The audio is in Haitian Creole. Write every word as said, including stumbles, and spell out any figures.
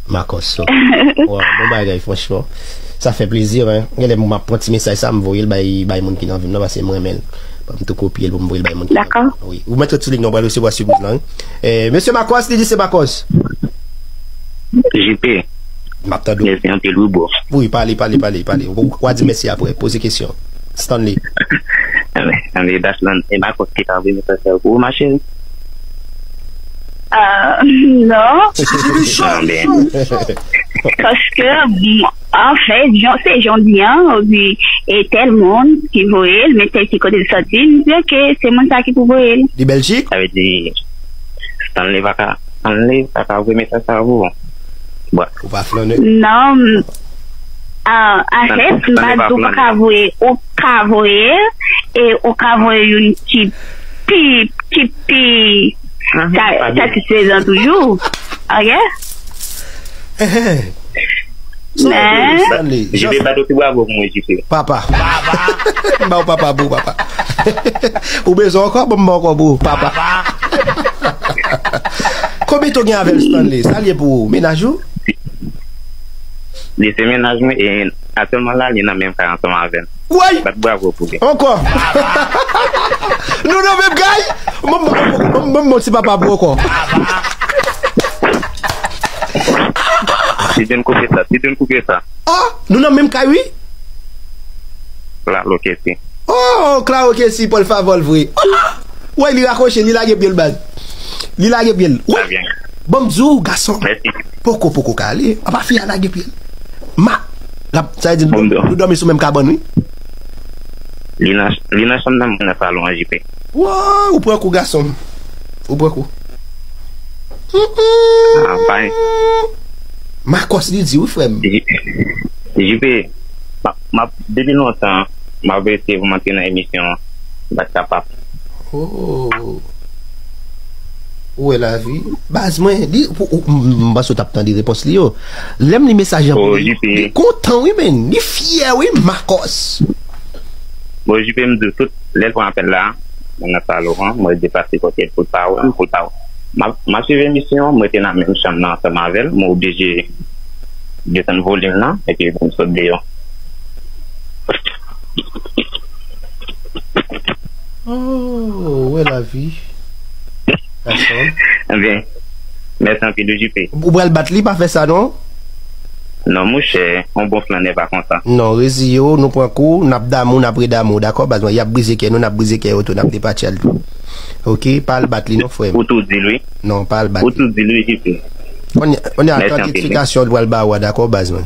Makòs, so. Wow, bon bagay, franchman. Sa fè plezi, wi. Genlè m ap pran ti mesaj sa, m voye l bay, bay moun ki nan vi m nan, paske m renmen l. Ban m tou kopye l pou m voye l bay moun ki nan vi m nan. Wi. Ou mèt ret sou liy nan, ou pral resevwa sipriz lan, wi. Eh, mesye Makòs, li di se Makòs. J P. M ap tande w. Mèsi anpil, wi, bro. Wi, pale, pale, pale, pale. Ou, ou a di mèsi apre. Poze kesyon. Stanley. Anben, anben, Dashland, e Makòs ki ta voye mesaj sa pou ou, ma chérie? Ah, non. Ah, ben. Paske, m, anfèt, jan, se jan di an, epi, e tèl moun ki voye l, men tèl ki kote l soti, m di, ok, se moun sa ki pou voye l. Li Bèljik? Sa vle di, Stanley pa ka, Stanley pa ka voye mesaj sa pou ou. Bon. Ou pa flannen? Non, m, ah, anfèt, m pa di w pa ka voye, ou ka voye, e ou ka voye youn ki pi, ki pi sa, satisfezan toujou. Ok? Men Stanley, J P, bat yon ti bravo pou mwen, J P. Papa. M ba w papa pou papa. Ou bezwen ankò? Bon, m ba w ankò pou papa. Konbyen tan w gen avè l, Stanley? Sa l ye pou ou? Mennaj ou? Li se mennaj mwen e aktyèlman la, li nan menm kay ansanm avè m. Woy! Bat bravo pou li. Ankò! Nou nan menm kay? Ban m, ban m, ban m, ban m ti papa pou ankò. Ti John koupe sa, Ti John koupe sa. Oh, nou nan menm kay, wi. Klaro ke si. Oh, klaro ke si, por favor, vre. Oh! Woy, li rakwoche, li lage pye l, baz. Li lage pye l. Woy! Trè byen. Ban m di w, gason. Mèsi. Poko, poko ka ale. Apa fi a lage pye l. Ma, l ap, sa vle di nou, nou dòmi sou menm kabann, wi. Li nan, li nan chanm nan, mwen nan salon an, J P. Wow, ou pran kou, gason m. Ou pran kou. Ah, bay. Makòs li di, wi, frè m. J-, J P, m ap, m ap, depi lontan, m ap eseye pou m antre nan emisyon an. M pa t kapab. Oh. Ou wè lavi? Baz mwen, li, ou, ou, m, m panse w t ap tande repons li yo. Lè m li mesaj an pou li, li kontan, wi, men. Li fyè, wi, Makòs. Bon, J P, m di w tout, lè l pran apèl la, mwen nan salon an, mwen deplase kote l pou l pa wè m, pou l pa wè m. M ap, m ap swiv emisyon an, mwen te nan menm chanm nan ansanm avè l, mwen oblije desann volim nan, epi pou m sot deyò. Oh, ou wè lavi. Gason. Ebyen, mèsi anpil, J P. Ou pral bat li, pa fè sa, non? Non, monchè, yon bon flannè pa konsa. Non, reziye w, nou pran kou, n ap damou, n ap redamou, dakò, baz mwen? Y ap brize kè nou, n ap brize kè yo tou, n ap depatche l tou. Ok, pa al bat li, non, frè m. Ou tou di l, wi. Non, pa al bat li. Ou tou di l, wi, J P. Kounye a, kounye a, tande eksplikasyon l pral ba ou a, dakò, baz mwen?